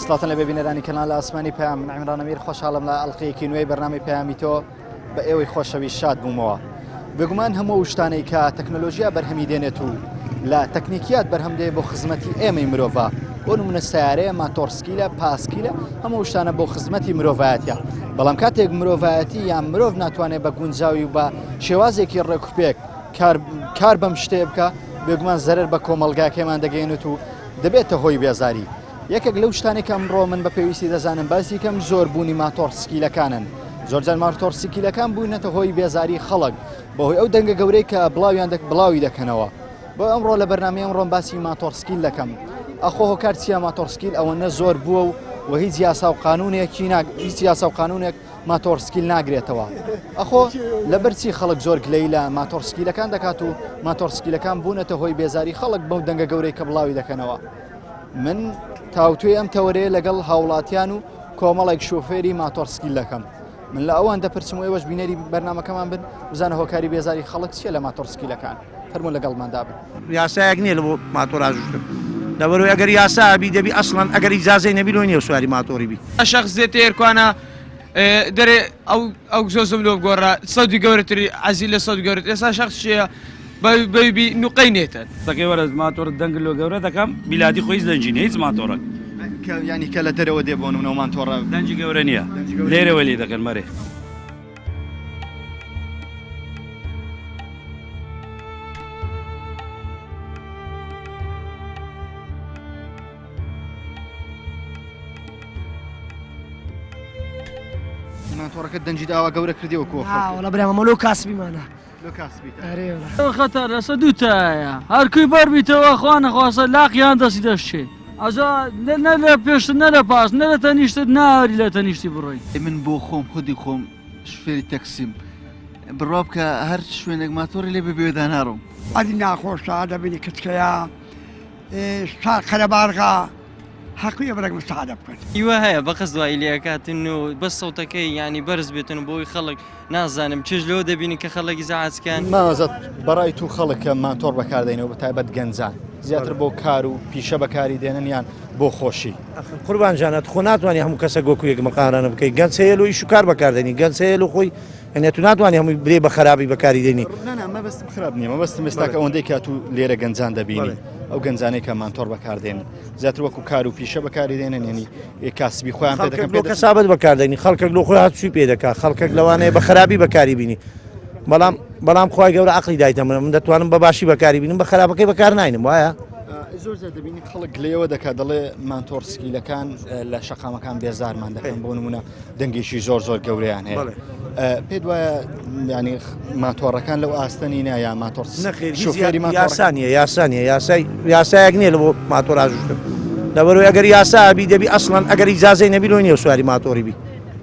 سڵاتان لەبێ بینەرانی کەناڵ ئاسمانی پەیام من عیمران ئەمیر خۆشحاڵم لە ئەڵلقەیەکی نوێی بەرنامەی پەیامی تۆ بە ئێوەی خۆشەویست شاد بوومەوە بێگومان هەموو ئەو شتانەی کە تەکنەلۆژیا بەرهەمی دێنێت و لە تەکنیکیات بەرهەم دێ بۆ خزمەتی ئێمەی مرۆڤە بۆ نمونە سیارەیە ماتۆرسکیلە پاسکیلە هەموو شتانە بۆ خزمەتی مرۆڤایەتە بەڵام کاتێک مرۆڤایەتی یان مرۆڤ ناتوانێت بە گونجاوی و بە شێوازێکی ڕێکوپێک کار کار بەم شتێ بکە بێگومان زەرەر بە کۆمەڵگاکەمان دەگەێنێت و دەبێتە هۆی بێزاری. یەکێک لەو شتانەی کە ئەمڕۆ من بە پێویستی دەزانم باسی کەم زۆر بوونی ماتۆڕ سکیلەکانن. زۆرجار ماتۆڕ سکیلەکان بوونەتە هۆی بێزاری خەڵک بەهۆی ئەو دەنگە گەورەی کە بڵاویان دەک بڵاوی دەکەنەوە. بۆ ئەمڕۆ لە بەرنامەی ئەمڕۆم باسی ماتۆڕ سکیل دەکەم. ئەخۆ هۆکار چییە ماتۆڕ سکیل ئەوەنە زۆر بووە و و هیچ یاسا و قانونێکی ناگ هیچ یاسا و قانونێک ماتۆڕ سکیل ناگرێتەوە. ئەخۆ لەبەر چی خەڵک زۆر گلەیی لە ماتۆڕ سکیلەکان دەکات و ماتۆڕ سکیلەکان بوونەتە هۆی بێزاری خەڵک بەو دەنگە گەورەی کە بڵاوی دەکەنەوە. من تاوتوێی ئەم تەوەرەیە لەگەڵ هاوڵاتیان و کۆمەڵێک شۆفێری ماتۆڕ سکیل دەکەم. من لە ئەوان دەپرسم و ئێوەش بینەری بەرنامەکەمان بن بزانە هۆکاری بێزاری خەڵک چییە لە ماتۆڕ سکیلەکان. فەرموون لەگەڵماندا بن. یاسایەک نییە لە بۆ ماتۆر ئاژوشتن لەبەرئەوەی ئەگەر یاسا هەبی دەبی ئەسڵەن ئەگەر ئیجازەی نەبی لۆی نییە سواری ماتۆری بی. شەخس دێتە ئێرکوانا دەرێ ئەو ئەو گزۆزم لۆ بگۆڕە سەودی گەورەتری عەزیل لە سەود گەورەتر ئێستا شەخس چیە بەوی بی نوقەی نێتەن. قسەکەی وەرە ماتۆرت دەنگ لۆ گەورە دەکەم بیلادی خۆ هیچ دەنگی نیە هیچ ماتۆڕەک. کە یانی کە لە دەرەوە دێ بۆ نمونە ماتۆڕە. دەنگی گەورە نیە لێرەوە لێ دەکەن مەرێ. ماتۆڕەکە دەنگی داوا گەورە کردی وەکو وەڵا برام ئەمە لۆ کاسبیمانە لۆ کاسبیتە ئەرێ وەڵا خەتەر لەسە دوو تایە هەرکوی بەر بیتەوە خوا نەخواستە لاقیان دەستی دەشچێ ئەجا نە لە پێشت نە لە پاش نە لە تەنیشتت ناوەری لە تەنیشتی بڕۆی. من بۆ خۆم خودی خۆم شوفێری تەکسیم بڕوا بکە هەر شوێنێک ماتۆڕی لێ بێ بەوێدا ناڕۆم. ئەدی ناخۆشە دەبینی کچکەیە شار قەرەباڵغە حەقیە بەرەک مساعدە بکەن. هیوا هەیە بە قەست وای لێ ئەکاتن و بەس سەوتەکەی یانی بەرز بێتن بۆی خەڵک نازانم چێژ لەوە دەبینن کە خەڵک ئیزعاج کەن. مامەزاد بەڕای تو خەڵک کە ماتۆڕ بەکاردێنەوە بە تایبەت گەنجان زیاتر بۆ کار و پیشە بەکاری دێنن یان بۆ خۆشی؟ ئەخر قوربان جان ئەتو خۆ ناتوانی هەموو کەسەک وەکو یەک مقارنە بکەی گەنج هەیە لۆ ئیش و کار بەکاردێنی گەنج هەیە لۆ خۆی یعنی ئەتو ناتوانی هەمووی برێ بە خراپی بەکاری دێنی. نا نا مەبەستم خراپ نییە مەبەستم ئێستا کە ئەوەندەی کە ئەتو لێرە گەنجان دەبینی ئەو گەنجانەی کە ماتۆڕ بەکاردێنن زیاتر وەکو کار و پیشە بەکاری دێنن یعنی کاسبی خۆیان پێ دەکەن خەڵکێک لۆ کەسابەت بەکاردێنی خەڵکێک لۆ خۆی هاتوچوی پێ دەکا خەڵکێک لەوانەیە بە خراپی بەکاری بینی بەڵام بەڵام خوای گەورە عەقڵی دایتە من من دەتوانم بە باشی بەکاری بینم بە خراپەکەی بەکار ناینم وایە زۆر زیاد دەبینی خەڵک گلەیەوە دەکات دەڵێ ماتۆڕ سکیلەکان لە شەقامەکان بێزارمان دەکەن بۆ نمونە دەنگێکی زۆر زۆر گەورەیان هەیە پێت وایە ینی ماتۆڕەکان لەو ئاستەنی نایە ماتۆڕ شوفێری یاسانیە یاسانیە یاسای یاسایەک نییە لە بۆ ماتۆر ئاژوشتن لەبەرەوەی ئەگەر یاسا بی دەبی ئەسڵەن ئەگەر ئیجازەی نەبی لۆ نییە سواری ماتۆری بی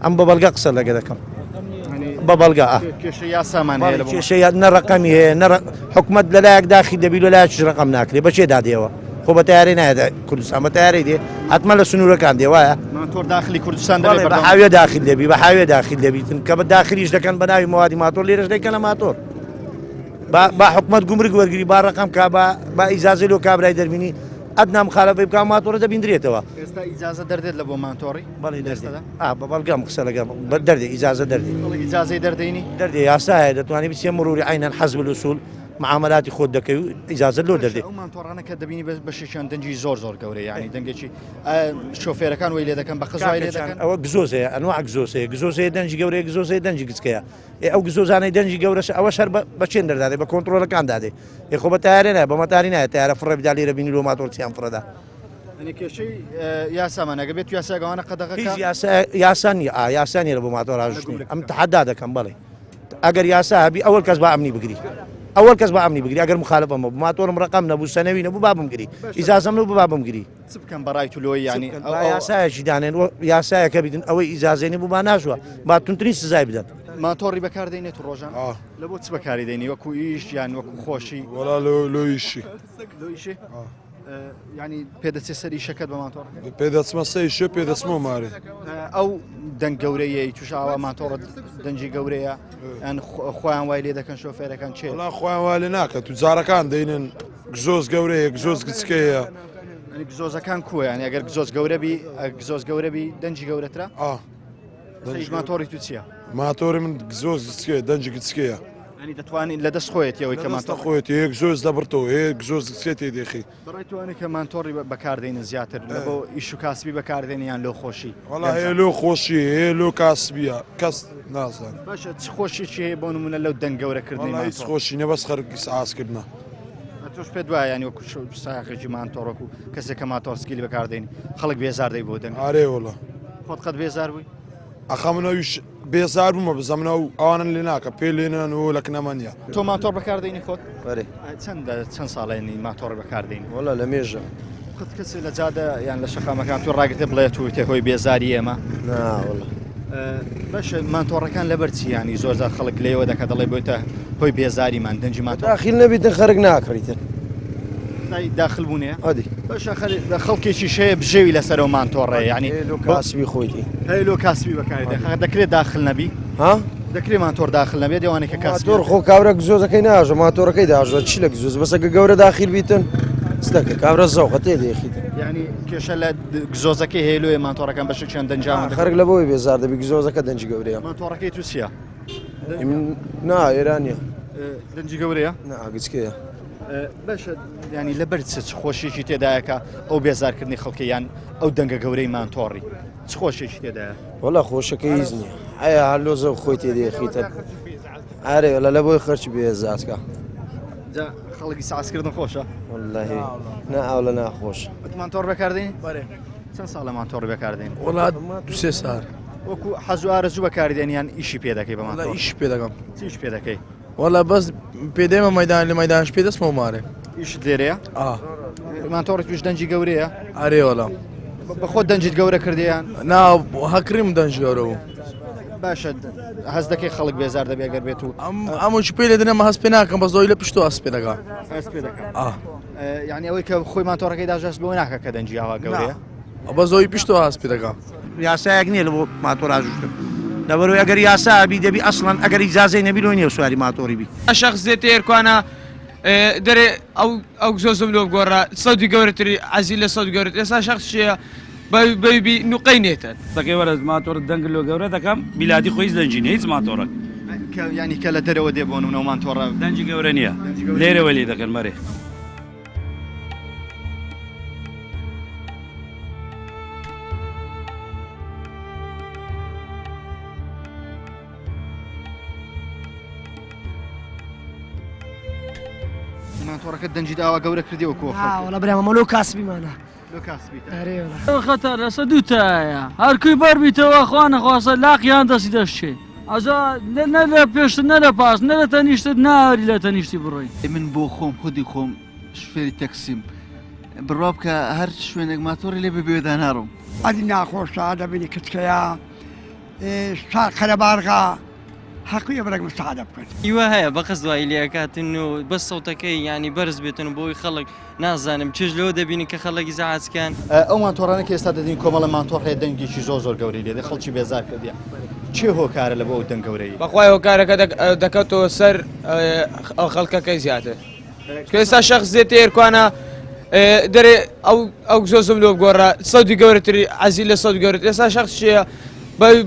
ئەم بە بەڵگە قسە لەگە دەکەم بە بەڵگە کێشە یاسامان هەیە کێشە نە ڕقەمی هەیە نە حکومت لەلایەک داخی دەبی لە لایەکیش ڕقم ناکرێ بە چێ دادێەوە خۆ بە تیارەی نایەتە کوردستان بە تیارەی دێ حتمما لە سنوورەکان دێ وایە ماتۆر داخلی کوردستان دەبێ بە حاویە داخل دەبی بە حاویە داخل دەبیتن کە بە داخلیش دەکەن بە ناوی موادی ماتۆر لێرەش دەیکەنە ماتۆر با حکومت گومرگ وەرگری با ڕقم کا با با ئیجازە لۆ کابرای دەربینی ئەدنا مخالفەی بکا ماتۆرە دەبیندرێتەوە. ئێستا ئیجازە دەردێت لە بۆ ماتۆڕی؟ بەڵێ دەردێت. ئا بە بەڵگەم قسە لەگەڵ دەردێ ئیجازە دەردێ. بەڵێ ئیجازەی دەردەینی؟ دەردێ یاسایە دەتوانی بچیە مروری عەینەن حەسب الاصول معاملاتی خۆت دەکەی و ئیجازە لۆ دەردێ. ئەو ماتۆڕانە کە دەبینی بەشێکیان دەنگی زۆر زۆر گەورەیە یانی دەنگێکی شۆفێرەکان وەی لێ دەکەن بە قز وای لێ دەکەن. ئەوە گزۆز هەیە ئەنواع گزۆز هەیە گزۆز هەیە دەنگی گەورەیە گزۆز هەیە دەنگی گچکەیە ئێ ئەو گزۆزانەی دەنگی گەورەشە ئەوەش هەر بە چێن دەردادێ بە کۆنتڕۆلەکان دادێ ئێ خۆ بە تایارە نایە بە مەتاری نایە تایارە فڕێ بدا لێرە بینی لۆ ماتۆر چیان فڕێدا. یعنی کێشەی یاسامان ئەگە بێت یاسایەک ئەوانە قەدەغە هیچ یاسا یاسا نییە ئا یاسا نییە لە بۆ ماتۆر ئاژوشتنی ئەم تەحەدا دەکەم بەڵێ ئەگەر یاسا هەبی ئەوەل کەس با ئەمنی بگری ئەوەل کەس با ئەمنی بگری ئەگەر مخالفەم بوو ماتۆرم ڕقم نەبوو سەنەوی نەبوو با بمگری ئیجازەم نەبوو با بمگری چ بکەم بەڕای تو لۆی یانی ئەو یاسایەکی دانێن و یاسایەکە بیدن ئەوەی ئیجازەی نەبوو با ناژوە با توندترین سزای بدەن. ماتۆڕی بەکار دێنێت و ڕۆژان لە بۆ چ بەکاری دێنی وەکو ئیش یان وەکو خۆشی وەڵا لۆ لۆ ئیشی لۆ ئیشی ینی پێدەچێت سەر ئیشەکەت بە ماتۆڕ پێدەچمە سەر ئیشێ پێدەچمەوە مارێ ئەو دەنگ گەورەیە توش ئاوا ماتۆڕە دەنگی گەورەیە یان خۆیان وای لێ دەکەن شۆفێرەکان چێ وەڵا خۆیان وای لێ ناکە تو جارەکان دەینن گزۆز گەورەیە گزۆز گچکەیە. یعنی گزۆزەکان کووە یعنی ئەگەر گزۆز گەورە بی گزۆز گەورە بی دەنگی گەورەترە؟ ئا. ئێستایش ماتۆڕی تو چییە؟ ماتۆری من گزۆز گچکەیە دەنگی گچکەیە. یعنی دەتوانین لە دەست خۆیەتی ئەوەی کە ماتۆڕ خۆیەتی هەیە گزۆز دەبڕتەوە هەیە گزۆز گچکەی تێ دێخی. بەڕای تۆ ئەوانەی کە مانتۆڕی بەکاردێنن زیاتر لە بۆ ئیش و کاسبی بەکاردێنن یان لۆ خۆشی؟ وەڵا هەیە لۆ خۆشی هەیە لۆ کاسبیە کەس نازانێ. باشە چ خۆشیەکی هەیە بۆ نمونە لەو دەنگ گەورەکردنەی وەڵا هیچ مانتۆڕ؟ خۆشی نیە بەس خەرک ئیسعاجکردنە. تۆش پێت وایە یانی وەکو سایەقێکی مانتۆڕ وەکو کەسێک کە ماتۆڕسکیل بەکاردێنی خەڵک بێزار دەی بۆ دەنگ؟ ئارێ وەڵا. خۆت قەت بێزار بووی؟ ئەخە من ئەویش بێزار بوومە بزە من ئەو ئەوانن لێ ناکە پێ لێنان و لە کنەمە نییە. تۆ ماتۆڕ بەکاردێنی خۆت؟ بەرێ. چەند چەند ساڵێنی ماتۆڕ بەکاردێنی؟ وەڵا لە مێژە. قەت کەسێ لە جادە یان لە شەقامەکان تۆ ڕاگرتێ بڵێ توویتە هۆی بێزاری ئێمە؟ نا وەڵا. باشە مانتۆڕەکان لەبەر چی یانی زۆر جار خەڵک لێوە دەکات دەڵێ بۆتە هۆی بێزاریمان دەنگی ماتۆڕ. داخیل نەبیتن خەرک ناکڕیتن. داخل بوونێ؟ ئەدی. باشە خەڵکێکیش هەیە بژێوی لەسەرەوە مانتۆڕێ یانی هەیە لۆ کاسبی خۆیتی. هەیە لۆ کاسبی بەکاری دێ دەکرێت داخل نەبی؟ ها؟ دەکرێت ماتۆر داخل نەبێت ئەوانەی کە کاسبی ماتۆر خۆ کابرا گزۆزەکەی ناژە ماتۆرەکەی داژە چی لە گزۆز بەسە گە گەورە داخیل بیتن چ دەکە کابرا زەوقە تێ دێخیتن. یعنی کێشە لە گزۆزەکەی هەیە لۆیە ماتۆڕەکان بەشێکیان دەنجامە خەرک لە بۆی بێزار دەبی گزۆزەکە دەنگی گەورەیە. ماتۆڕەکەی تو چییە؟ نا ئێرانیە. دەنگی گەورەیە؟ نا گچکەیە. باشە ینی لەبەر چ چ خۆشیێکی تێدایەکە ئەو بێزارکردنی خەڵکی یان ئەو دەنگە گەورەی مانتۆڕی چ خۆشیێکی تێدایە؟ وەڵا خۆشەکەی هیچ نییە ئایا هەر لۆزە خۆی تێدێخیتە ئارێ وەلا لە بۆی خەرچ بێزاتکە جا خەڵکی سازکردن خۆشە واللهی نا ئاولە ناخۆش مانتۆڕ بەکاردێنی؟ بەرێ چەند ساڵە مانتۆڕی بەکاردێنی؟ وەڵا دو سێ سار وەکو حەز و ئارەزوو بەکاردێنی یان ئیشی پێ دەکەی بە وەڵا مانتۆڕ؟ ئیش پێ دەکەم چیش پێ دەکەی؟ وەڵا بەس پێدەمە مەدان لە مەدانش پێ دەستمەوە مارێ ئیشت لێرەیە؟ ئا مانتۆڕی توش دەنگی گەورەیە؟ ئەرێ وەڵا بە خۆت دەنگت گەورە کردیان؟ نا هەکریم دەنج گەورە بوو باشە هەست دەکەی خەڵک بێزار دەبێ گەر بێت و ئەم ئەمەش پێ لێ دەنێمە هەست پێ ناکەم بەس ئەوی لە پشتۆ هەست پێ دەکا هەست پێ دەکا ئا یعنی ئەوەی کە خۆی ماتۆڕەکەی داژ هەست بەوە ناکا کە دەنگی ئاوا گەورەیە بەس ئەوی پشتۆ هەست پێ دەکا یاسایەک نییە لە بۆ ماتۆر ئاژوشتن لەبەرەوەی ئەگەر یاسا بی دەبی ئەسڵەن ئەگەر ئیجازەی نەبی لۆ نییە سواری ماتۆری بی. شەخس دێتە ئێرکوانا دەرێ ئەو ئەو گزۆزم لۆ بگۆڕە سەودی گەورەتری عەزی لە سەود گەورەتر ئێستا شەخس چیە بەوی بی نوقەی نێتن. قسەکەی وەرە ماتۆرت دەنگ لۆ گەورە دەکەم بیلادی خۆ هیچ دەنگی نیە هیچ ماتۆڕەک. کە یانی کە لە دەرەوە دێ بۆ نمونە مانتۆڕە. دەنگی گەورە نیە لێرەوە لێ دەکەن مەرێ. ماتۆڕەکە دەنگی داوا گەورە کردی وەکو خەڵک. وەڵا برام ئەمە لۆ کاسبیمانە. لۆ کاسبیتە. ئەرێ وەڵا. خەتەر لەسەر دوو تایە هەرکوی بەر بیتەوە خوا نەخواستە لاقیان دەستی دەشکێ ئەجا نە لە پێشتر نە لە پاش نە لە تەنیشتت ناوێری لە تەنیشتی بڕۆی. من بۆ خۆم خودی خۆم شوفێری تەکسیم بڕوا بکە هەر شوێنێک ماتۆڕی لێ بێ بەوێدا ناڕۆم. ئەدی ناخۆشە دەبینی کچکەیە شار قەرەباڵغە حەقیە بەرەک مساعدە بکەن. هیوا هەیە بە قەست وای لێ ئەکاتن و بەس سەوتەکەی یانی بەرز بێتن بۆی خەڵک نازانم چێژ لەوە دەبینن کە خەڵک ئیزعاج کەن. ئەو مانتۆڕانە کە ئێستا دەدین کۆمەڵە مانتۆڕ هەیە دەنگێکی زۆر زۆر گەورەی لێدێ خەڵکی بێزار کردیە چێ هۆکارە لە بۆ ئەو دەنگ گەورەیی؟ بەخوای هۆکارەکە دەکەوتەوە سەر خەڵکەکەی زیاتر چونکە ئێستا شەخس دێتە ئێرکوانە دەرێ ئەو ئەو گزۆزم لۆ بگۆڕە سەودی گەورەتری عەزی لە سەود گەورەتر ئێستا شەخس چیە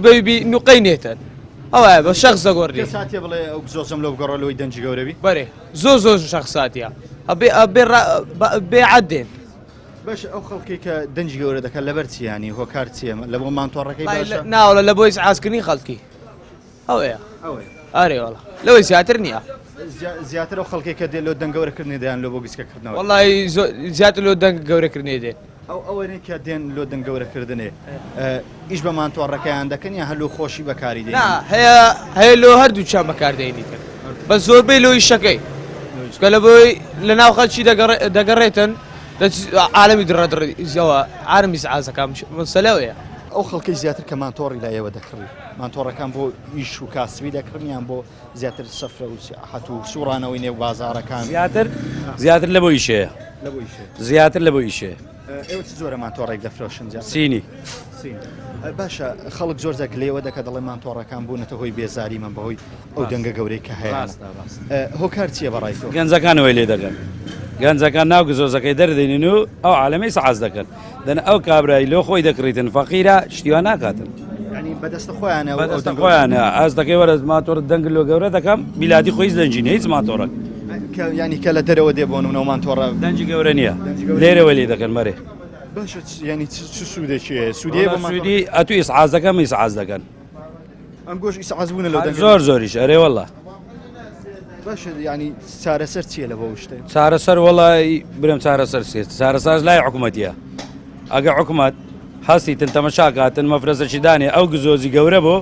بەوی بی نوقەی نێتن ئەوە بە شەخس دەگۆڕی کەس هاتیە بڵێ ئەو گزۆزم لۆ بگۆڕە لۆی دەنگی گەورە بی؟ بەرێ زۆر زۆر شەخس هاتیە ئەبێ ئەبێ بێ عەدێن. باش ئەو خەڵکەی کە دەنگی گەورە دەکات لەبەر چی یانی هۆکار چییە لە بۆ مانتۆڕەکەی باشە؟ ناوەڵا لە بۆ ئیزعاجکردنی خەڵکی ئەوەیە ئەوەیە ئەرێ وەڵا لەوەی زیاتر نییە. زیاتر ئەو خەڵکەی کە دێن لۆ دەنگ گەورەکردنی دێن لۆ بۆ گچکەکردنەوە؟ وەڵی زیاتر لۆ دەنگ گەورەکردنی دێن. ئەو ئەوەنەی کە دێن لۆ دەنگ گەورەکردنێ ئیش بە مانتۆڕەکەیان دەکەن یا هەر لۆ خۆشی بەکاری دێنن؟ نا هەیە هەیە لۆ هەردووکیان بەکاردێنیتن بەس زۆربەی لۆ ئیشەکەی چونکە لە بۆی لە ناو خەڵکی دەگەڕێتن عالەمی دڕە دڕ زەوە عالەمی ئیزعاجەکان مەسەلەوەیە. ئەو خەڵکەی زیاتر کە مانتۆڕی لای ئێوە دەکڕی مانتۆڕەکان بۆ ئیش و کاسبی دەکڕن یان بۆ زیاتر سەفرە و سیاحەت و سوڕانەوەی نێو بازاڕەکان؟ زیاتر زیاتر لە بۆ ئیشەیە. لە بۆ ئیشەیە. زیاتر لە بۆ ئیشەیە. ئێوە چ جۆرە مانتۆڕێک دەفرۆشن زیاتر؟ سینی. سینی. باشە خەڵک زۆر جار گلەیەوە دەکات دەڵێ مانتۆڕەکان بوونەتە هۆی بێزاری من بەهۆی ئەو دەنگە گەورەی کە هەیانە. ڕاستە ڕاستە. هۆکار چییە بەڕای تۆ؟ گەنجەکان وای لێ دەکەن. گەنجەکان ناو گزۆزەکەی دەردێنن و ئەو عالەمەی سەعاز دەکەن دەن ئەو کابرای لۆ خۆی دەکڕیتن فەقیرە شتیوان ناکاتن. یعنی بەدەستە خۆیانە بەدەستە خۆیانە ئاز دەکەی وەرە ماتۆر دەنگ لۆ گەورە دەکەم بیلادی خۆی دەنگی نیە هیچ ماتۆڕەک ینی کە لە دەرەوە دێ بۆ نمونە ماتۆڕە دەنگی گەورە نییە لێرەوە لێ دەکەن مەرێ باشە ینی چ سوودێکی هەیە سوودی بۆ سوودی ئەتو ئیسعاز دەکەم ئیسعاز دەکەن ئەم گۆش ئیسعاز بوونە لەو دەنگە زۆر زۆریش ئەرێ والله باشە ینی چارەسەر چییە لە بۆ شتێ چارەسەر وەڵی برم چارەسەر سێت چارەسەر لای حکوومەتیە ئەگە حکوومەت هەستیتن تەمەشاکاتن مەفرەزەکی دانێ ئەو گزۆزی گەورە بۆ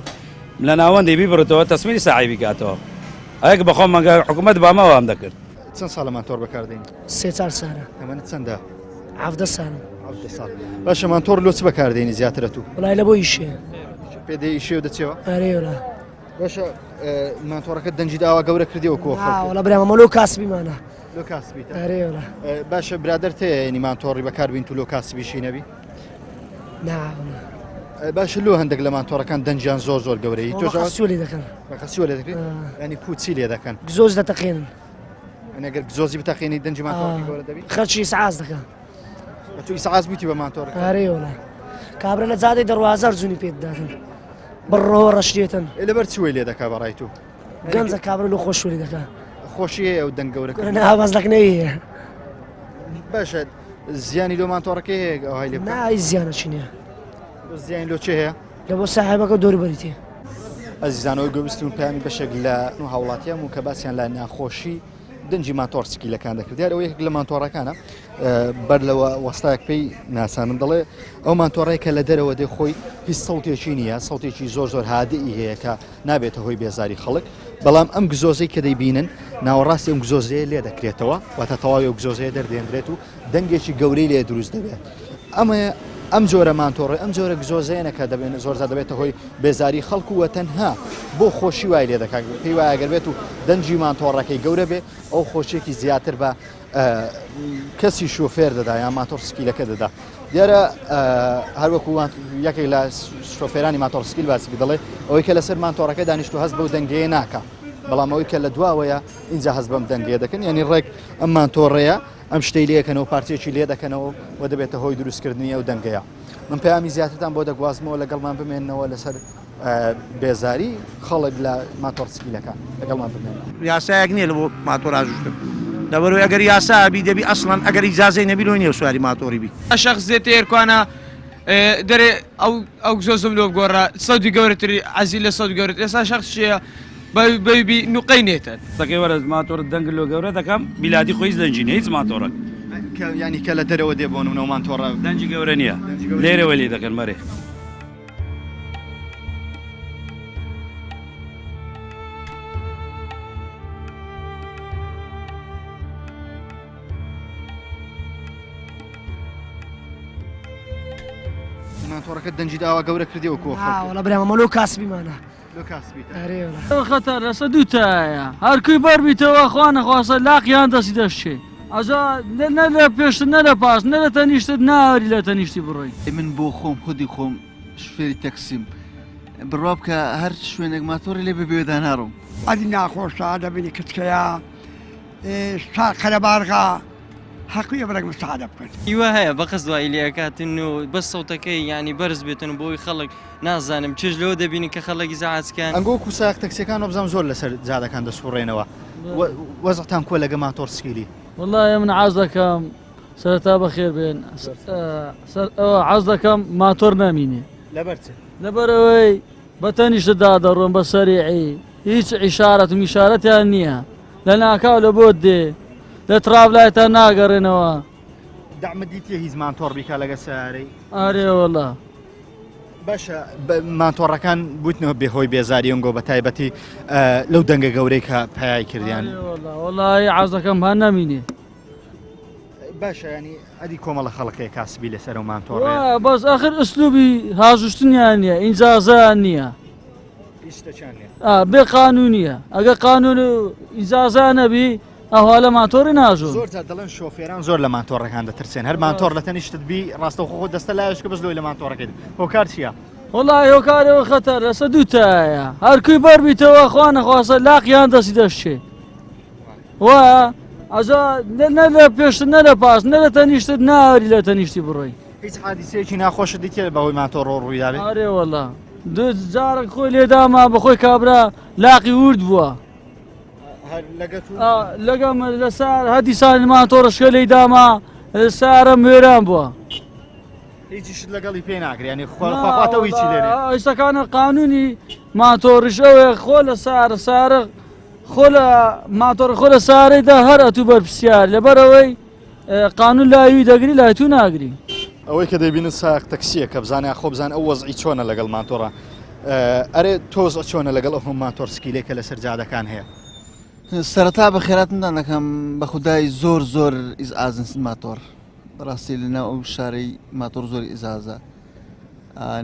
لە ناوەندی بیبڕێتەوە تەسمیری ساعی بیکاتەوە ئەک بەخۆم مەگە حکوومەت بامە وام دەکرد. چەند ساڵە مانتۆر بەکاردێنی؟ سێ چار سالە. تەمەنت چەندە؟ 17 ساڵم. 17 ساڵ. باشە مانتۆر لۆ چ بەکاردێنی زیاترە تو؟ وڵای لە بۆ ئیشێ. پێ دێ ئیشێ و دەچێەوە؟ ئەرێ وڵا. باشە مانتۆڕەکە دەنگی داوا گەورە کردی وەکو خەڵک. وڵا برام ئەمە لۆ کاسبیمانە. لۆ کاسبیتە؟ ئەرێ وڵا. باشە برادەر تێ ینی مانتۆڕی بەکاربین تو لۆ کاسبیشی نەبی؟ نا باشە لۆ هەندێک لە مانتۆڕەکان دەنگیان زۆر زۆر گەورەی تۆ خەسوو لێ دەکەن. بە خەسوو لێ دەکرێت؟ ینی کوچی لێ دەکەن. گزۆز دەتەقێنن. ئەگەر گزۆزی بتەقێنی دەنگی مانتۆڕەکەی گەورە دەبی؟ خەرچی ئیسعاز دەکەن. تۆ ئیسعاز بوویتی بە مانتۆڕەکە؟ ئەرێ وەڵا کابرا لە جادەی دەروازە ئەرجونی پێ دەداتن بڕۆ ڕەشێتن. ئێ لەبەر چی وەی لێ دەکا بەڕای تۆ؟ گەنجە کابرا لۆ خۆش وەی دەکا. خۆشی هەیە ئەو دەنگ گەورە کردنە؟ نا بەس لەکنەی هەیە. باشە زیانی لۆ مانتۆڕەکەی هەیە ئەوهای لێ بکا؟ نا هیچ زیانەکی نییە. زیانی لۆ چێ هەیە؟ لە بۆ ساحێبەکە دەوروبەری تێ. ئەزیزان ئەوەی گوێبیستن پەیامی بەشێک لە هاوڵاتیان بوو کە باسیان لە ناخۆشی دەنگی ماتۆڕ سکیلەکان دەکرد دیارە ئەوە یەکێک لە ماتۆڕەکانە بەر لەوە وەستایەک پێی ناسانم دەڵێ ئەو ماتۆڕەیە کە لە دەرەوە دێ خۆی هیچ سەوتێکی نییە سەوتێکی زۆر زۆر هادئی هەیە کە نابێتە هۆی بێزاری خەڵک بەڵام ئەم گزۆزەی کە دەیبینن ناوەڕاستی ئەم گزۆزەیە لێ دەکرێتەوە واتە تەواوی ئەو گزۆزەیە دەردێنرێت و دەنگێکی گەورەی لێ دروست دەبێت ئەمە ئەم جۆرە مانتۆڕی ئەم جۆرە گزۆزەیەنە کە دەبێن زۆرجار دەبێتە هۆی بێزاری خەڵک و تەنها بۆ خۆشی وای لێ دەکات پێی وایە گەر بێت و دەنگی مانتۆڕەکەی گەورە بێ ئەو خۆشیێکی زیاتر بە کەسی شۆفێر دەدا یان ماتۆڕ سکیلەکە دەدا دیارە هەروەکو یەکێک لە شۆفێرانی ماتۆڕ سکیل باسی دەڵێ ئەوەی کە لەسەر مانتۆڕەکە دانیشت و هەست بەو دەنگەیە ناکە بەڵام ئەوەی کە لە دواوەیە اینجا هەست بەم دەنگەیە دەکەن یعنی ڕێک ئەم مانتۆڕەیە ئەم شتەی لێکەنەوە پارچەیەکی لێ دەکەنەوە و دەبێتە هۆی دروستکردنی ئەو دەنگەیە من پەیامی زیاترتان بۆ دەگوازمەوە لەگەڵمان بمێنەوە لەسەر بێزاری خەڵک لە ماتۆڕسکیلەکان لەگەڵمان بمێنەوە. یاسایەک نییە لە بۆ ماتۆر ئاژوشتن لەبەرئەوەی ئەگەر یاسا بی دەبی ئەسڵەن ئەگەر ئیجازەی نەبی لۆی نییە سواری ماتۆری بی. شەخس دێتە ئێرکوانە دەرێ ئەو ئەو گزۆزم لۆ بگۆڕە سەودی گەورەتری عەزی لە سەود گەورەتر ئێستا شەخس چیە بەوی بی نوقەی نێتن. دەکەی وەرە ماتۆرت دەنگ لۆ گەورە دەکەم بیلادی خۆ هیچ دەنگی نیە هیچ ماتۆڕەک. یانی کە لە دەرەوە دێ بۆ نمونە ماتۆڕە. دەنگی گەورە نیە لێرەوە لێ دەکەن مەرێ. ماتۆڕەکە دەنگی داوا گەورە کردی وەکو خەڵک. وەڵا برام ئەمە لۆ کاسبیمانە. لۆ کاسبیتە. ئەرێ وەڵا. خەتەر لەسەر دوو تایە هەرکوی بەر بیتەوە خوا نەخواستە لاقیان دەستی دەشکێ ئەجا نە لە پێشت نە لە پاش نە لە تەنیشتت ناوێری لە تەنیشتی بڕۆی. من بۆ خۆم خودی خۆم شوفێری تەکسیم بڕوا بکە هەر شوێنێک ماتۆڕی لێ بێ بەوێدا ناڕۆم. ئەدی ناخۆشە دەبینی کچکەیە شار قەرەباڵغە حەقیە بەرەک مساعدە بکەن. هیوا هەیە بە قەست وای لێ ئەکاتن و بەس سەوتەکەی یانی بەرز بێتن بۆی خەڵک نازانم چێژ لەوە دەبینن کە خەڵک ئیزعاج کەن. ئەنگۆ وەکو سایەق تەکسیەکان وابزانم زۆر لەسەر جادەکان دەسوڕێنەوە وەزعتان کوە لەگە ماتۆڕ سکیلی؟ وەڵا من عەز دەکەم سەرەتا بەخێر بێن عەز دەکەم ماتۆر نامینێ. لەبەر چ؟ لەبەر ئەوەی بە تەنیشتدا دەڕۆن بە سەریعی هیچ عیشارەت و میشارەتیان نییە لە ناکاو لە بۆت دێ لە ترابلایتان ناگەڕێنەوە. دەعمت دیتیە هیچ مانتۆڕ بیکا لەگە سەیارەی؟ ئارێ وەڵا. باشە مانتۆڕەکان بوتنەوە بێ هۆی بێزاری ئەنگۆ بە تایبەتی لەو دەنگە گەورەی کە پەیای کردیان. وەڵی عەزەکەم هەر نەمینێ. باشە ینی ئەدی کۆمەڵە خەڵکەیە کاسبی لەسەر و مانتۆڕ بەس ئەخر ئەسلوبی هاژشتنیان نییە ئینجازیان نییە بێ قانونیە ئەگە قانون و ئیجازە نەبی ئەوها لە ماتۆڕی ناژۆن. زۆر جار دەڵێن شۆفێران زۆر لە ماتۆڕەکان دەترسێن هەر ماتۆڕ لە تەنیشتت بی ڕاستەوخۆ خۆت دەستە لایەشکە بەس لۆی لە ماتۆڕەکەی هۆکار چییە؟ وەڵا هۆکارەوە خەتەر لەسەر دوو تایە هەرکوی بەر بیتەوە خوا نەخواستە لاقیان دەستی دەشکێ وایە. ئەجا نە لە پێشت نە لە پاش نە لە تەنیشتت ناوری لە تەنیشتی بڕۆی. هیچ حادیسەیەکی ناخۆشت دیتیە بەهۆی ماتۆڕەوە ڕوویدابێ؟ ئەرێ وەڵا دو جارێک خۆی لێداما بەخۆی کابرا لاقی ورد بووە. هەر لەگە تو؟ لەگەم لە سار هەدیسان ماتۆڕشکە لێی داما سارم وێران بووە. هیچیشت لەگەڵی پێ ناکرێ یانی خواخواتەوە هیچی لێنێ. ئێستاکانە قانونی ماتۆڕیش ئەوەیە خۆ لە سارە سارە خۆ لە ماتۆڕ خۆ لە سارەیدا هەر ئەتوو بەرپرسیار لەبەرئەوەی قانون لای وی دەگری لای تو ناگری. ئەوەی کە دەیبینن سایەق تەکسیە کە بزانێ خۆ بزان ئەو وەزعی چۆنە لەگەڵ ماتۆڕە ئەرێ تۆ وەزع چۆنە لەگەڵ ئەو ماتۆر سکیلەی کە لەسەر جادەکان هەیە؟ سەرەتا بە خێراتندان دەکەم بە خودای زۆر زۆر ئیزعازن ماتۆڕ بەڕاستی لەناو ئەو شارەی ماتۆڕ زۆر ئیزازە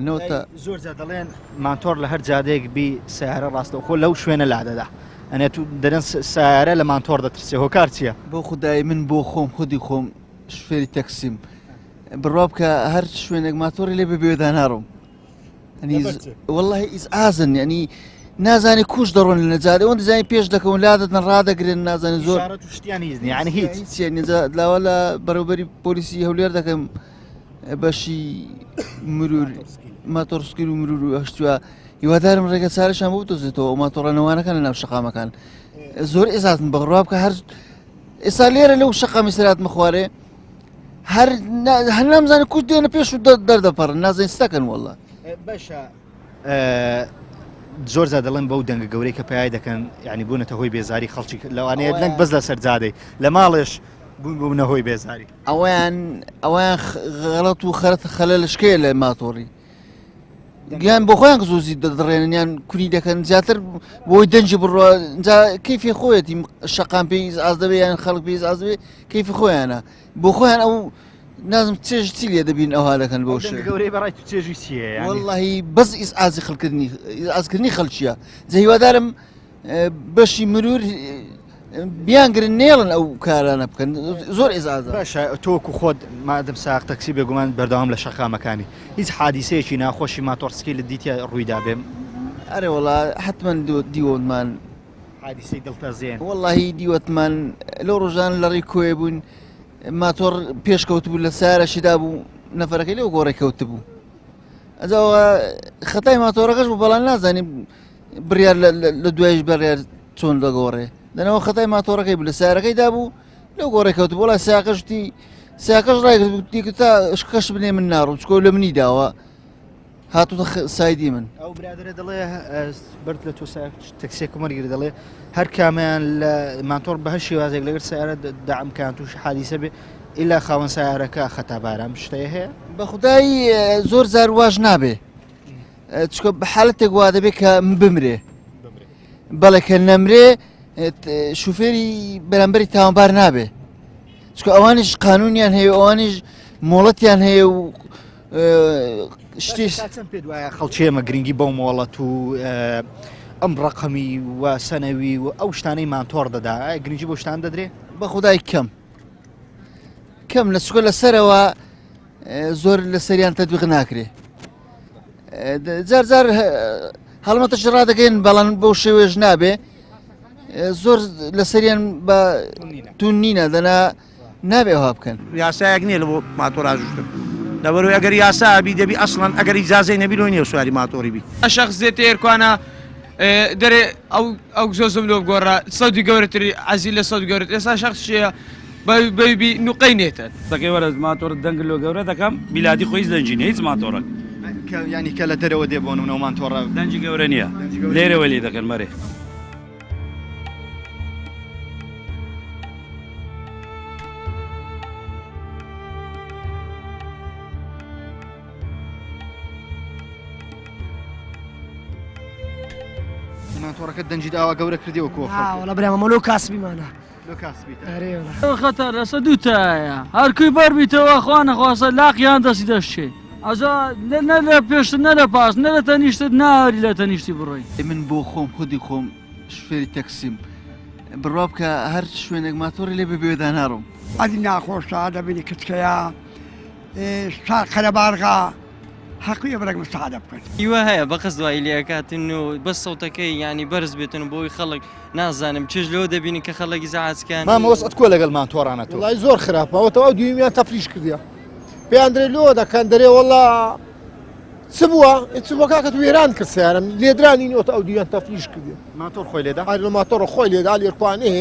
نەوتە زۆر جار دەڵێن ماتۆڕ لە هەر جادەیەک بی سیارە ڕاستەوخۆ لەو شوێنە لادەدا ئەنێ تو دەرن سیارە لە ماتۆڕ دەترسێ هۆکار چییە؟ بۆ خودای من بۆ خۆم خودی خۆم شوفێری تەکسیم بڕوا بکە هەر شوێنێک ماتۆڕی لێ ببێ داناڕۆم واللهی ئیزعازن یعنی نازانی کوش دەڕۆن لە جادە ئەوەن دەزانی پێش دەکەون لا دەدەن ڕادەگرن نازانێت زۆر شتیان هیچ نییە یعنی هیچ هیچ لاوە لە بەڕێوبەری پۆلیسی هەولێر دەکەم بەشی مرور ماتۆڕسکیل و مرور و هەشتوە هیوادارم ڕێگە چارەشان بۆ بدۆزێتەوە ئەو ماتۆڕەنەوانەکان لە ناو شەقامەکان زۆر ئێزازن بەڕوا بکە هەر ئێستا لێرە لەو شەقامی سرات مخوارێ هەر هەر نامزانانی کوش دێنە پێش و دەردەپەڕن نازانین ستەکەن وەڵە باشە زۆر جار دەڵێن بەو دەنگە گەورەی کە پای دەکەن یعنی بوونەتە هۆی بێزاری خەڵکی لەوانەیە دەنگ بەس لەسەر جادەی لە ماڵێش بوون بوونە هۆی بێزاری ئەویان ئەویان غەڵەت و خەرەت خەلەلشکەیە لە ماتۆڕی گیان بۆ خۆیان زۆزی دەدڕێنن یان کوری دەکەن زیاتر بۆی دەنجی بڕۆ جا کەیفی خۆیەتی شەقام پێی ئاز دەبێ یان خەڵک پێی ئاز دەبێ کەیفی خۆیانە بۆ خۆیان ئەو نازم چێژ چی لێ دەبین ئەوها دەکەن بۆ شێ گەورەی بەڕای تو چێژی چییە یانی؟ وەڵڵاهی بەس ئیزعاجی خەڵکردنی ئیزعاجکردنی خەڵکیە جا هیوادارم بەشی مرور بیانگرن نێڵن ئەو کارانە بکەن زۆر ئێزازە باشە تۆکو خۆت مادەم ساق تەکسی بێگومان بەردەوام لە شەقامەکانی هیچ حادیسەیەکی ناخۆشی ماتۆڕسکی لە دیتیا ڕوویدا بێم ئەرێ وڵا حتمما دیوەمان حادیسەی دڵتەزێن وەڵی دیوەتمان لەو ڕۆژان لە ڕێی کۆێ بوون ماتۆڕ پێشکەوت بوو لە سارەشیدا بوو نەفەرەکەی لەو گۆڕێ کەوت بوو ئەجاوە خەتای ماتۆڕەکەش بوو بەڵام نازانین بڕیار لە دوایش بڕیار چۆن دەگۆڕێ دەنەوە خەتای ماتۆڕەکەی بوو لە سارەکەی دابوو لەو گۆڕێ کەوت بۆڵا ساقەشتی ساقەش ڕایگرت تا کەش بنێ من ناڕوو چکۆ لە منی داوە هاتووتە سایدی من. ئەو برادەرە دەڵێ بەرد لە تۆ تەکسێکم وەرگری دەڵێ هەر کامیان لە ماتۆڕ بە هەر شێوازێک لەگەر سیارە دەعم کان تووشی حادیسە بێ ئیلا خاوەن سیارەکە خەتابارە ئەم شتەیە هەیە بە خودای زۆر جار واش نابێ چکە بە حالەتێک وا دەبێ کە بمرێ بەڵێ کە نەمرێ شوفێری بەرامبەری تاوانبار نابێ چکە ئەوانیش قانونیان هەیە ئەوانیش مۆڵەتیان هەیە و شتیش چەند پێت وایە خەڵکی ئێمە گرنگی بەو مۆڵەت و ئەم ڕقەمی و سەنەوی و ئەو شتانەی مانتۆڕ دەدا گرنگی بۆ شتان دەدرێ بە خودای کەم کەم لە چکە لەسەرەوە زۆر لەسەریان تەدویق ناکرێ جار جار هەڵمەتەش ڕادەگەین بەڵام بەو شێوێژ نابێ زۆر لەسەریان بە تون نینە دەنا نابێ ئەوها بکەن. یاسایەک نیە لە بۆ ماتۆر ئاژوشتن لەبەرئەوەی ئەگەر یاسا بی دەبی ئەسڵەن ئەگەر ئیجازەی نەبی لۆی نیە سواری ماتۆری بی. شەخس دێتە ئێرکوانە دەرێ ئەو ئەو گزۆزم لۆ بگۆڕە سەودی گەورەتری عەزیل لە سەود گەورەتر ئێستا شەخس چیە بەوی بی نوقەی نێتە. قسەکەی وەرە ماتۆرت دەنگ لۆ گەورە دەکەم بیلادی خۆ هیچ دەنگی نیە هیچ ماتۆرەک. کە یانی کە لە دەرەوە دێ بۆ نمونە ماتۆڕە. دەنگی گەورە نیە لێرەوە لێ دەکەن مەرێ. ماتۆڕەکە دەنگی داوا گەورە کردی وەکو وەڵا برام ئەمە لۆ کاسبیمانە لۆ کاسبیتە ئەرێ وەڵا خەتەر لەسە دوو تایە هەرکوی بەر بیتەوە خوا نەخواستە لاقیان دەستی دەشکێ ئەجا نە لە پێشت نە لە پاش نە لە تەنیشتت ناوری لە تەنیشتی بڕۆی. من بۆ خۆم خودی خۆم شوفێری تەکسیم بڕوا بکە هەر شوێنێک ماتۆڕی لێ بێ بەوێدا ناڕۆم. ئەدی ناخۆشە دەبینی کچکەیە شار قەرەباڵغە. حەقیە بەرەک مساعدە بکەن. هیوا هەیە بە قەست وای لێ ئەکاتن و بەس سەوتەکەی یانی بەرز بێتن بۆی خەڵک نازانم چێژ لەوە دەبینن کە خەڵک ئیزعاج کەن. مامە وەزعت کوە لەگەڵ مانتۆڕانە تۆ. وەڵای زۆر خراپە ئەوە تەواو دویمیان تەفریش کردیە پێیان درێ لۆ دەکەن دەرێ وەڵا چ بووە چ بووە کاکە تو وێران کرد سیارم لێدرانی نیوەتە ئەو دویان تەفریش کردیە ماتۆر خۆی لێدا ئەرێ لە ماتۆڕ خۆی لێدا لێرکوانێ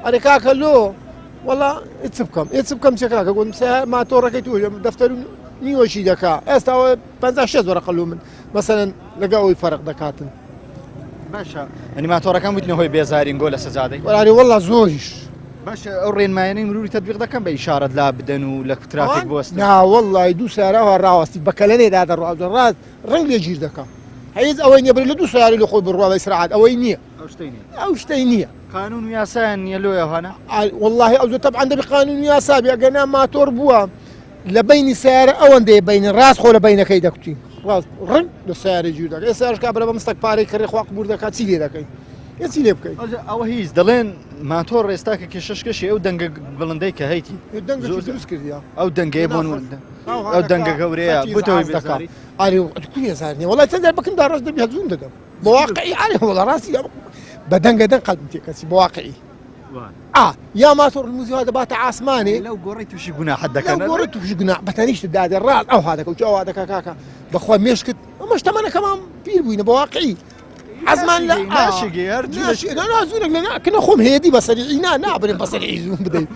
ئەرێ کاکە لۆ وەڵا چ بکەم ئێ چ بکەم چێ کاکە گوتم سیار ماتۆڕەکەی تو دەفتەر و نیوەشی دەکا ئێستا ئەوە 50 شێست وەرەقە لۆ من مەسەلەن لەگە ئەوەی فەرق دەکاتن. باشە ئەنی ماتۆڕەکان بوویتنە هۆی بێزارین گۆ لە سەجادەی وەراری والله زۆریش باشە ئەو ڕێنمایانەی مروری تەتبیق دەکەن بە ئیشارەت لا بدەن و لە ترافیک بوەستن نا والله دوو سیارەوە ڕاوەستی بە کەلەنێ دا دەڕوا ڕاست ڕەنگ لێ گیر دەکا هیچ ئەوەی نییە بری لە دوو سیارەی لە خۆی بڕوا بە ئیسراعات ئەوەی نییە ئەو شتەی نییە ئەو شتەی نییە قانون و یاسایان نییە لۆ ئەوانە والله ئەو زۆر تەبعەن دەبی قانون و یاسا بێ ئەگەر نا ماتۆر بووە لە بەینی سیارە ئەوەندەیە بینی ڕاست خۆ لە بینەکەی دەکوتی ڕاست ڕنگ لە سیارە گیر دەکەی ئێستاش کابرا بە مستەک پارەی کڕی خوا قبور دەکات چی لێ دەکەی ئێ چی لێ بکەی ئەوە هیچ دەڵێن ماتۆر ئێستا کە کێشەش کەشی ئەو دەنگە بڵندەی کە هەیتی دەنگە دروست کردیە ئەو دەنگەیە بۆن ئەو دەنگە گەورەیە بتەوەی دەکا ئاری کو بێزار نیە وەڵای چەند جار بکەم دا ڕاست دەبی هەزوم دەدەم بە واقعی ئاری وەڵا ڕاستی بە دەنگە دەنگ قەلبم تێکەچی بە واقعی ئا یا ماتۆڕ موزیوا دەباتە عاسمانێ لەو گۆڕی تووشی گوناحت دەکەن لەو گۆڕی تووشی گوناح بە تەنیشت دادێ ڕاست ئەو ها دەکە و ئەو دەکا کاکە بەخوا مێشکت ئەمەش تەمەنەکەمان پیر بووینە بە واقعی حەزمان لە ناشگەی هەر ناشی نا نا زوونێک لە کنە خۆم هێدی بەسەری نا نابرێن بەسەری زوون بدەیت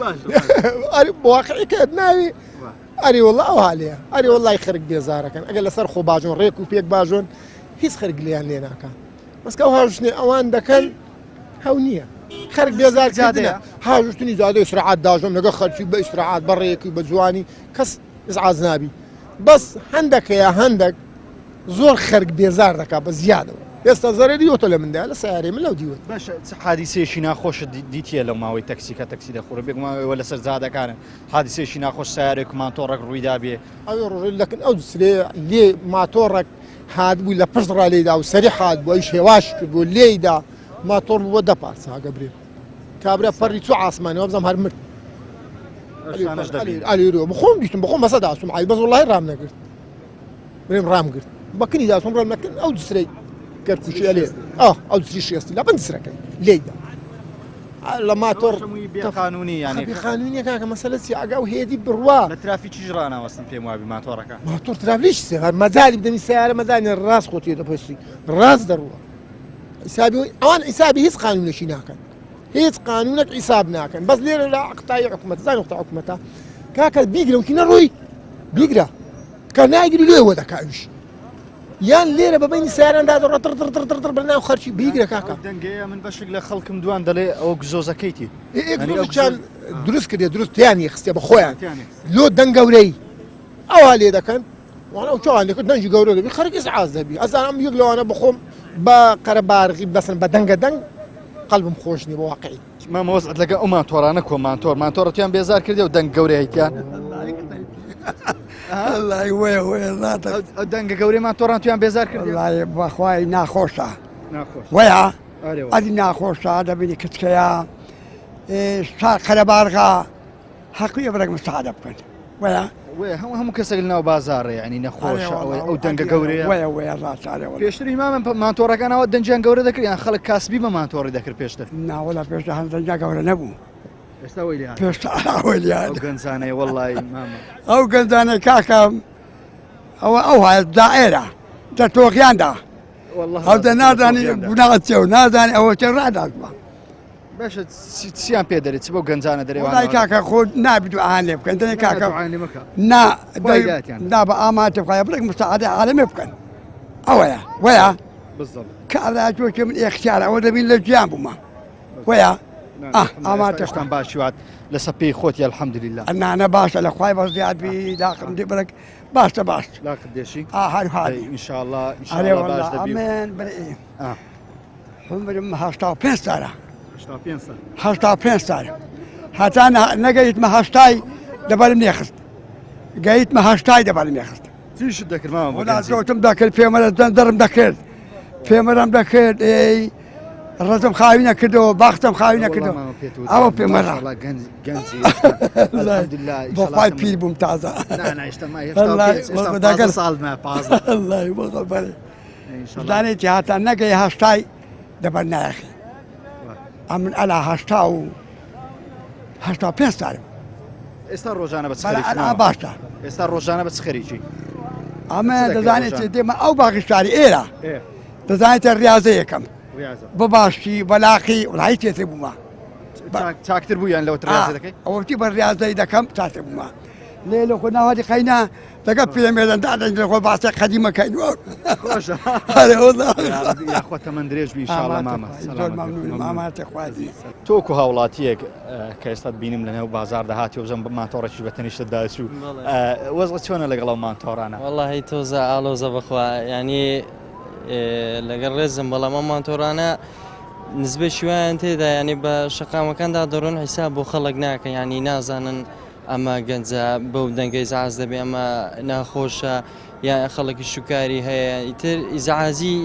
ئەری بە واقعی کە ناوی ئەری وەڵا ئەو هالەیە ئەری وەڵای خەرک بێزارەکەن ئەگەر لەسەر خۆ باژۆن ڕێک و پێک باژۆن هیچ خەرک لێیان لێ ناکە بەس کە ئەو هاژوشتنەی ئەوان دەکەن هەو نییە خەرک بێزار کردنە هاژوشتنی جادە ئیسراعات داژۆم لەگە خەرکی بە ئیسراعات بە ڕێکی بە جوانی کەس ئزعاج نابی بەس هەندەکەیە هەندێک زۆر خەرک بێزار دەکات بە زیادەوە ئێستا زەرەری یۆتە لە مندا لە سیارەی من لەو دیوە باشە چ حادیسەیەکی ناخۆشت دیتیە لەو ماوەی تەکسی کە تەکسی دەخوڕێ بێگومان ئێوە لەسەر جادەکانن حادیسەیەکی ناخۆش سیارێک و ماتۆڕێک ڕوویدا بێ ئەوێ ڕۆژێ لەکن ئەو سرێ لێ ماتۆڕێک هاتبوو لە پشت ڕا لێیدا و سەری حات بوو ئەویش هێواش کردبوو لێیدا ماتۆڕ بوو بە دە پارچە گەبرێ کابرا پەڕی چوو عاسمانی وابزانم هەر مرد ئەوشتانەش دەبینی. ئەلیرۆ بخۆم دیتم بخۆم بەسە داچوم عای بەس وڵی ڕام نەگرت برێم ڕام گرت بەکنی داچوم ڕام نەکرد ئەو جسرەی کەرکوچی ئەلێ ئا ئەو جسری شێستی لە بن جسرەکەی لێیدا لە ماتۆڕ قانونی یانی قانونیە کاکە مەسەلە چی ئەگە ئەو هێدی بڕوا لە ترافیکیش ڕاناوەستن پێم وابی ماتۆڕەکە ماتۆر ترافیک سێ هەر مەجالی بدەنی سیارە مەزانی ڕاست خۆتی دەپۆسی ڕاست دەڕوە حسابی ئەوان حسابی هیچ قانونێکی ناکەن هیچ قانونێک حساب ناکەن بەس لێرە لە عقتای حکومەت زان وقت حکومەتە کاکە بیگرە وتی نەڕۆی بیگرە کە ناگری لێوە دەکاویش یان لێرە بە بەینی سیاراندا دەڕۆ تڕ تڕ تڕ تڕ تڕ بەناو خەرکی بیگرە کاکە. ئەو دەنگەیە من بەشێک لە خەڵکم دوان دەڵێ ئەوە گزۆزەکەیتی. ئێ ئێ گزۆزەکیان دروست کردێ دروست تیانی خستێ بە خۆیان لۆ دەنگ گەورەی ئەوا لێ دەکەن وانە ئەو چاوان لێکرد دەنگی گەورە دەبی خەرک ئیزعاج دەبی ئەزانم یەک لەوانە بخۆم بە قەرەبارغی بەسن بە دەنگە دەنگ قەلبم خۆش نییە بە واقعی. مامە وەزعت لەگە ئەو ماتۆڕانە کۆ مانتۆر مانتۆڕە تویان بێزار کردی و دەنگ گەورەی هەیتیان وەڵای وەیە وەیە ناتە ئەو دەنگە گەورەی ماتۆڕان تویان بێزار کردی وەڵای بەخوای ناخۆشە ناخۆش وەیە ئەرێ وەڵا. ئەدی ناخۆشە دەبینی کچکەیە شار قەرەبارغا حەقیە بەرەک مساعدە بکەن وەیە وەیە هەموو هەموو کەسێک لەناو بازاڕێ یعنی نەخۆشە ئەوەی ئەو دەنگە گەورەیە وەیە وەیە ڕاستە ئەرێ وەڵا. پێشتر ئیمامە مانتۆڕەکان ئەوە دەنگیان گەورە دەکرد یان خەڵک کاسبی بە مانتۆڕی دەکرد پێشتر نا وەڵا پێشتر هەر دەنگیان گەورە نەبوو ئێستا وەی لێ هات. پێشتر ئەوەی لێ هات. ئەو گەنجانەی وەڵڵای مامە ئەو گەنجانەی کاکە ئەوە ئەو هایە دائێرە دە تۆخیاندا والله ئەو دە نازانی گوناح چێ و نازانی ئەوە چێ ڕاداتوە باشە چیان پێ دەرێ چ بۆ گەنجانە دەرێ وڵای کاکە خۆ نابی دوعان لێ بکەن دەنێ کاکە نا نا بە ئاماتە خۆیان بڵێک مستعادە عالەمێ بکەن ئەوەیە وەیە کارا تۆ من ئێختیار ئەوە دەبین لە گیان بوومە وەیە ئاماتەشتان باشوات لەسە پێی خۆتی الحەمدلله نانە باشە لە خوای بەس زیاد بی داخم دی بەرەک باشە باش لاقت دێشی هەر هەر ئینشاءالله ئینشاءالله باش دەبی ئەمن برێ عومرم 85 سالە. 85 سال. 85 سالە. هەتا نەگەیتمە هەشتای دەبەرم نێخست. گەیتمە هەشتای دەبەرم نێخست. چیشت دەکرد مامە بۆ وەڵا گەنجی؟ زۆتم دەکرد پێمەرە دەرم دەکرد. پێمەرەم دەکرد ئەی. ڕەزم خاوی نەکردەوە باختم خاوی نەکردەوە ئەوە پێمەرا بۆخوای پیر بووم تازە دانێکی هاتا نەگەی هەشتای دەبەر نایەخی ئەمن ئەلا هەشتا و هەشتا پێ ساڵم ئێستا ڕۆژانە بە باشە ئێستا ڕۆژانە بە چ خەریکی ئەمە دەزانێت دێمە ئەو باغی شاری ئێرە دەزانێتە ڕاضە یەکەم بە باشی بەلاقی وڵی تێتێ بوومە چاکتر بوو یان لەوە ڕاضە دەکەی ئەوەتی بە ڕاضەی دەکەم چاکتر بوومە لێ لە خۆ ناوەتی قەینا دەگە پیرەمێردان دادەن لە خۆ باسە قەدیمەکەین یاخوا تەمەن درێژ بی ئینشاڵڵا مامە زۆر مەمنون ماماتێ خوازی تۆکو هاوڵاتیەک کە ئێستا بینیم لە نێو بازار دەهاتی و بزم ماتۆڕێکی بە تەنیشتت داچوو وەزڵ چۆنە لەگەڵ ئەو مانتۆڕانە وەڵی تۆزە ئالۆزە بەخوا ینی لەگەڵ ڕێزم بەڵام ئەم مانتۆرانە نزبێ شویان تێدا ینی بە شەقامەکاندا دەڕۆن حیساب بۆ خەڵک ناکە ینی نازانن ئەمە گەنجە بەو دەنگەی ئیزعاج دەبێ ئەمە ناخۆشە یان خەڵکی شوکاری هەیە ئیتر ئیزعاجی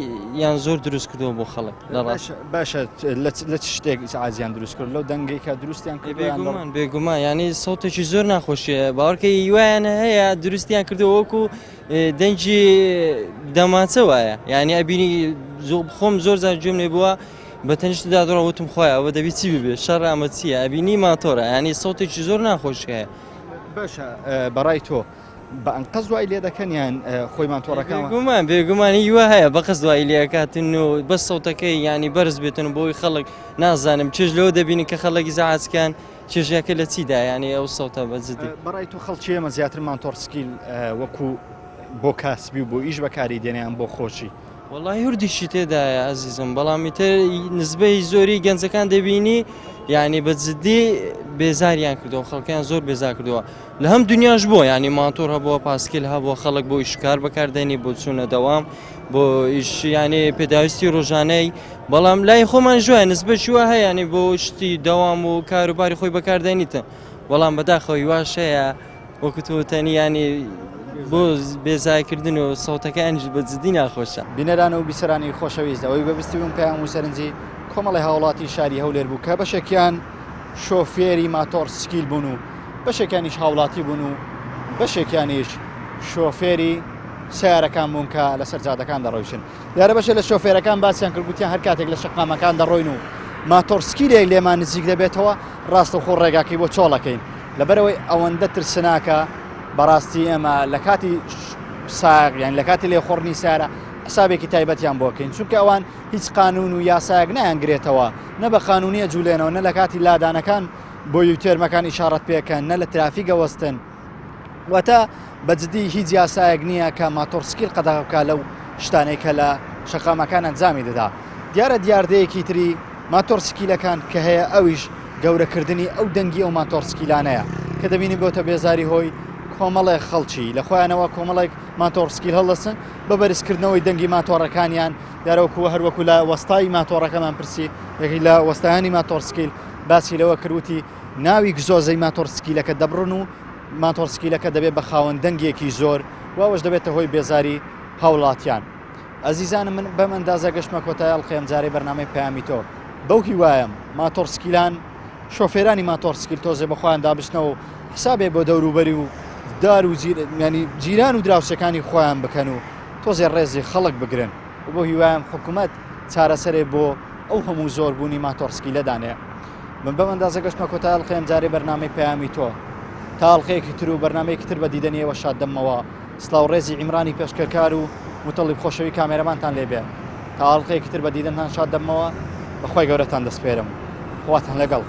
یان زۆر دروست کردووە بۆ خەڵک لە ڕاست باشە لە چ شتێک ئیزعاجیان دروست کرد لەو دەنگەی کە دروستیان کرد بێگومان بێگومان ینی سەوتێکی زۆر ناخۆشیە باوەڕکە هیوایان هەیە دروستیان کردووە وەکو دەنگی دەمانچە وایە یعنی ئەبینی خۆم زۆر جار گوێم لێ بووە بە تەنیشت دادڕا وتم خۆی ئەوە دەبی چی ببێ شەڕ ئەمە چییە ئەبینی ماتۆرە ینی سەوتێکی زۆر ناخۆش هەیە باشە بەڕای تۆ بە ئەنقەز وای لێ دەکەن یان خۆی ماتۆڕەکان بێگومان بێگومان هیوا هەیە بە قەست وای لێکاتن و بەس سەوتەکەی ینی بەرز بێتن بۆی خەڵک نازانم چێژ لەوە دەبینن کە خەڵک ئیزعاجکان چێژەکە لە چیدا ینی ئەو سەوتە بە جدی بەڕای تۆ خەڵکی ئێمە زیاتر ماتۆڕسکیل وەکو بۆ کاسبی و بۆ ئیش بەکاری دێنیان بۆ خۆشی وەڵای هوردیشی تێدایە ئەزیزم بەڵام ئیتر نزبەی زۆری گەنجەکان دەبینی یعنی بە جدی بێزاریان کردەوە خەڵکیان زۆر بێزار کردووە لە هەم دنیاش بۆ ینی ماتۆر هەبووە پاسکیل هەبووە خەڵک بۆ ئیشکار بەکاردێنی بۆ چوونە دەوام بۆ ئیشیانی پێداویستی ڕۆژانەی بەڵام لای خۆمان ژوای نسبە شوە هەیەنی بۆ شتی دەوام و کاروباری خۆی بەکاردێنیتە بەڵام بەداخەوەی واش هەیە وەکو تۆ وتەنی یانی بۆ بێزارکردن و سەوتەکانیش بە جدی ناخۆشە. بینەران و بیسەرانی خۆشەویست ئەوەی بەبستی بووم پەیام و سەرنجی کۆمەڵی هاوڵاتی شاری هەولێر بوو کە بەشێکیان شۆفێری ماتۆڕ سکیل بوون و بەشێکیانیش هاوڵاتی بوون و بەشێکیانیش شۆفێری سیارەکان بوون کە لەسەر جادەکان دەڕۆیشن دیارە بەشێ لە شۆفێرەکان باسیان کرد گوتیان هەر کاتێک لە شەقامەکان دەڕۆین و ماتۆڕسکیلێک لێمان نزیک دەبێتەوە ڕاستەوخۆ ڕێگاکەی بۆ چۆڵەکەین لەبەرەوەی ئەوەندە ترسناکە بەڕاستی ئێمە لە کاتی ساغ یان لە کاتی لێخۆڕنی سارە حسابێکی تایبەتیان بۆکەین چونکە ئەوان هیچ قانون و یاسایەک نایانگرێتەوە نە بە قانونیە جوولێنەوە نە لە کاتی لادانەکان بۆ یوتێرمەکان ئیشاڕەت پێکەن نە لە ترافیگە وەستن واتە بە جدی هیچ یاسایەک نییە کە ماتۆڕسکیل قەدەغە بکات لەو شتانەی کە لە شەقامەکان ئەنجامی دەدا. دیارە دیاردەیەکی تری ماتۆڕسکیلەکان کە هەیە ئەویش گەورەکردنی ئەو دەنگی ئەو ماتۆڕسکیلانەیە کە دەبینی بۆتە بێزاری هۆی کۆمەڵێک خەڵکی لە خۆیانەوە کۆمەڵێک ماتۆڕسکیل هەڵدەسن بە بەرزکردنەوەی دەنگی ماتۆڕەکانیان دیارەوەکو هەروەکو لە وەستای ماتۆڕەکەمان پرسی یەکی لە وەستایانی ماتۆڕسکیل باسی لەوە کردوتی ناوی گزۆزەی ماتۆڕسکیلەکە دەبڕن و ماتۆڕسکیلەکە دەبێت بە خاوەن دەنگێکی زۆر و ئەوەش دەبێتە هۆی بێزاری هاوڵاتیان. ئەزیزانم من بەم ئەندازە گەشتمە کۆتای ئەڵقەی ئەمجارەی بەرنامەی پەیامی تۆ. بەو هیوایەم ماتۆڕسکیلان شۆفێرانی ماتۆڕسکیل تۆزێ بە خۆیان دابچنەوە و حسابێ بۆ دەوروبەری و دار و ینی جیران و دراوسێکانی خۆیان بکەن و تۆزێ ڕێزی خەڵک بگرن و بۆ هیوایم حکوومەت چارەسەرێ بۆ ئەو هەموو زۆربوونی ماتۆڕسکیلە دانێ. من بەم ئەندازە گەشتمە کۆتای ئەڵقەی ئەمجارەی بەرنامەی پەیامی تۆ. تا ئەڵقەیەکی تر و بەرنامەیەکی تر بە دیدەنی ئێوە شاد دەبمەوە. سڵاو ڕێزی عیمرانی پێشکەرکار و موتەڵیب خۆشەوی کامێرەمانتان لێ بێ. تا ئەڵقەیەکی تر بە دیدەنتان شاد دەبمەوە. بە خوای گەورەتان دەسپێرم. خواتان لەگەڵ.